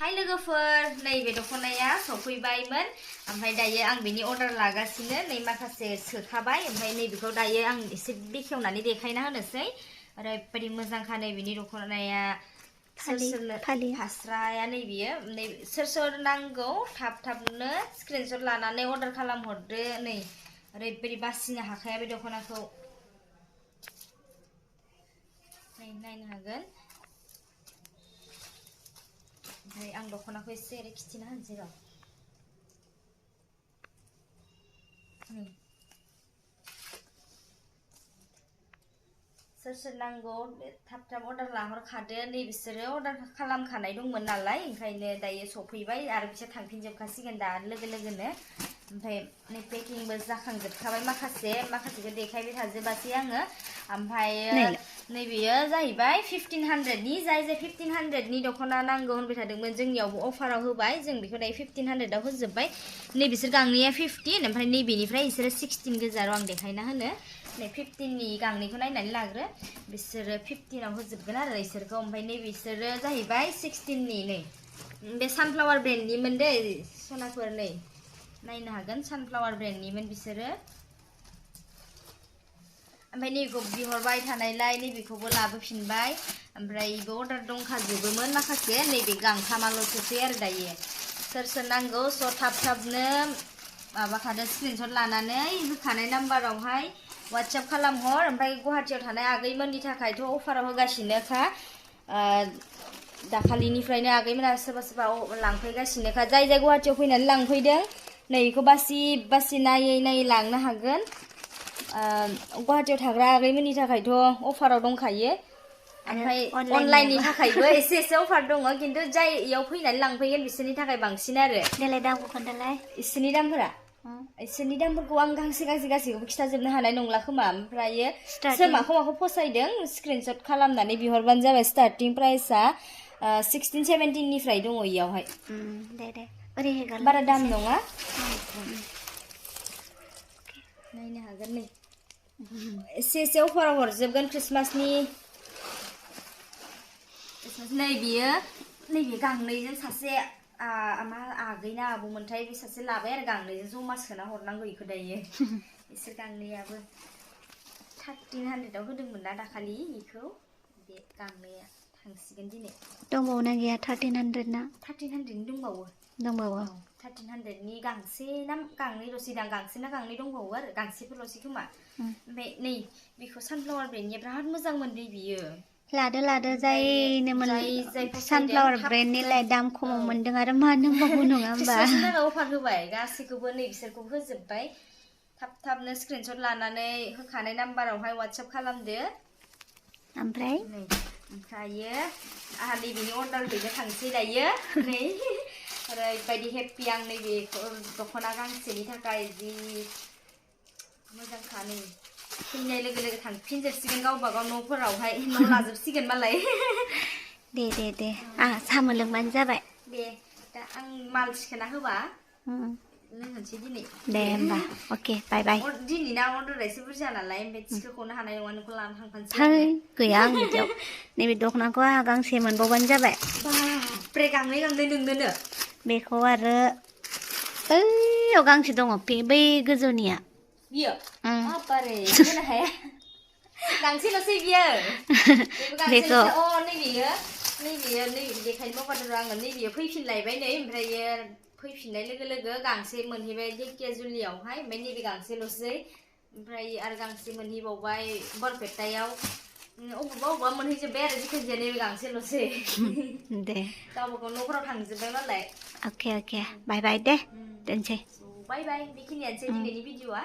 हाय लोगोफोर नैबे दख'नाया सफैबायमोन ओमफ्राय दायो आं बेनि अर्डार लागासिनो नै माखासे सोखाबाय ओमफ्राय नैबेखौ दायो आं एसे बेखेवनानै देखायना होनोसै ओरैबायदि मोजांखा नैबेनि दख'नाया सोर फास्राया नैबेयो नै सोर नांगौ थाबनो स्क्रिनशट लानानै अर्डार खालामहरदो नै ओरैबायदि बासिनो हाखाया बे दख'नाखौ नायनो हागोन ओमफ्राय आं दख'नाखौ एसे ओरै खिथिना होनोसै र' सोर नांगौ थाब अर्डार लाहरखादो नै बिसोरो अर्डार खालामखानाय दंमोन नालाय ओंखायनो दायो सफैबाय आरो बिसोर थांफिनजोबखासिगोन दा लोगोनो ओमफ्राय नै पेकिंबो जाखांजोबखाबाय माखासेखौ देखायबाय थाजोबासै आङो ओमफ्राय नैबेयो जाहैबाय 1500नि जाय 1500नि दख'ना नांगौ होनबाय थादोंमोन जोंनियावबो अफाराव होबाय जों बेखौ दायो 1500आव होजोबबाय नै बिसोर गांनैया 15 ओमफ्राय नैबेनिफ्राय बिसोरो 16 गोजा आं देखायना होनो नै 15नि गांनैखौ नायनानै लाग्रो बिसोरो 15आव होजोबगोन आरो इसोरखौ ओमफ्राय नै बिसोरो जाहैबाय 16नि नै बे सानफ्लावार ब्रेन्डनिमोन दै सनाफोर नै नायनो हागोन सानफ्लावार ब्रेन्डनिमोन बिसोरो ओमफ्राय नैबेखौ बिहरबाय थानायलाय नैबेखौबो लाबोफिनबाय ओमफ्राय बेबो अर्डार दंखाजोबोमोन माखासे नैबे गांथामाल'सै आरो दायो सोर नांगौ स' थाबनो माबाखादो स्क्रिनशट लानानै होखानाय नाम्बारावहाय वाट्सएप खालामहर ओमफ्राय गुवाहाटियाव थानाय आगैमोननि थाखायथ' अफाराव होगासिनोखा दाखालिनिफ्रायनो आगैमोना सोरबा लांफैगासिनोखा जाय गुवाहाटियाव फैनानै लांफैदों नै बेखौ बासि नायै लांनो हागोन गुवाहाटियाव थाग्रा आगैमोननि थाखायथ' अफाराव दंखायो ओमफ्राय अनलाइननि थाखायबो एसे अफार दङ खिन्थु जाय इयाव फैनानै लांफैगोन बिसोरनि थाखाय बांसिन आरो देलाय दामखौ खोन्थालाय इसोरनि दामफोरा इसोरनि दामफोरखौ आं गांसे गासैखौबो खिथाजोबनो हानाय नंला खोमा ओमफ्रायो सोर माखौ फसायदों स्क्रिनशट खालामनानै बिहरबानो जाबाय स्टार्टिं प्राइसआ 16-17 निफ्राय दङ इयावहाय दे ओरै बारा दाम नङा नायनो हागोन नै एसे अफाराव हरजोबगोन ख्रिस्टमासनि नैबे गांनैजों सासे आगैना आबौमोनथाय बे सासे लाबाय आरो गांनैजों जमा सोना हरनांगौ बेखौ दायो इसोर गांनैयाबो 1300आव होदोंमोन ना दाखालि बेखौ बे गांनैया थांसिगोन दिनै दंबावोना गैया 1300 ना 1300नि दंबावो 1300नि गांसे ना गांनैल'सै दां गांसे ना गांनै दंबावो आरो गांसेफोरल'सै खोमा ओमफ्राय नै बेखौ सानफ्लावार ब्रेन्डनिया बिराद मोजांमोन दै बियो लादो जायनो सानफ्लावार ब्रेन्डनिलाय दाम खमाव मोनदों आरो मानो होनबावो नङा होमबा अफार होबाय गासैखौबो नै बिसोरखौबो होजोबबाय थाबनो स्क्रिनशट लानानै होखानाय नाम्बारावहाय वाट्सएप खालामदो ओमफ्रायो आंहा नैबेनि अर्डार हैनो थांसै दायो नै ओरैबायदि हेप्पि आं नैबे दख'ना गांसेनि थाखाय जि मोजांखा नै फैनाय लोगो थांफिनजोबसिगोन गावबागाव न'फोरावहाय न' लाजोबसिगोन मालाय दे साहा मोनलोंबानो जाबाय दे दा आं माल थिखोना होबा लोंहोनोसै दिनै दे होमबा अके बाय दिनैना अर्डार एसे बुरजा नालाय ओमफ्राय थिखोख'नो हानाय नङा नोंखौ लाना थांफानोसै गैया आं बिदियाव नैबे दख'नाखौ आंहा गांसे मोनबावबानो जाबाय बापरे गांनै नोंनोनो बेखौ आरो बैयाव गांसे दङ बै गोजौनिया बियो बारे होनो हाया गांसेल'सै बियो बेखौ नैबेयो देखायनो बावगारदों आङो नैबेयो फैफिनलायबाय नै ओमफ्रायो फैफिननाय लोगो गांसे मोनहैबाय धेकियाजुलियावहाय ओमफ्राय नैबे गांसेल'सै ओमफ्राय आरो गांसे मोनहैबावबाय बरपेटायाव अबेबा मोनहैजोब्बाय आरो जिखुनु जाया नैबे गांसेल'सै दे गावबागाव न'फोराव थांजोब्बाय नालाय अके बाय दे दोनसै बाय बेखिनियानोसै दिनैनि भिडिअ'आ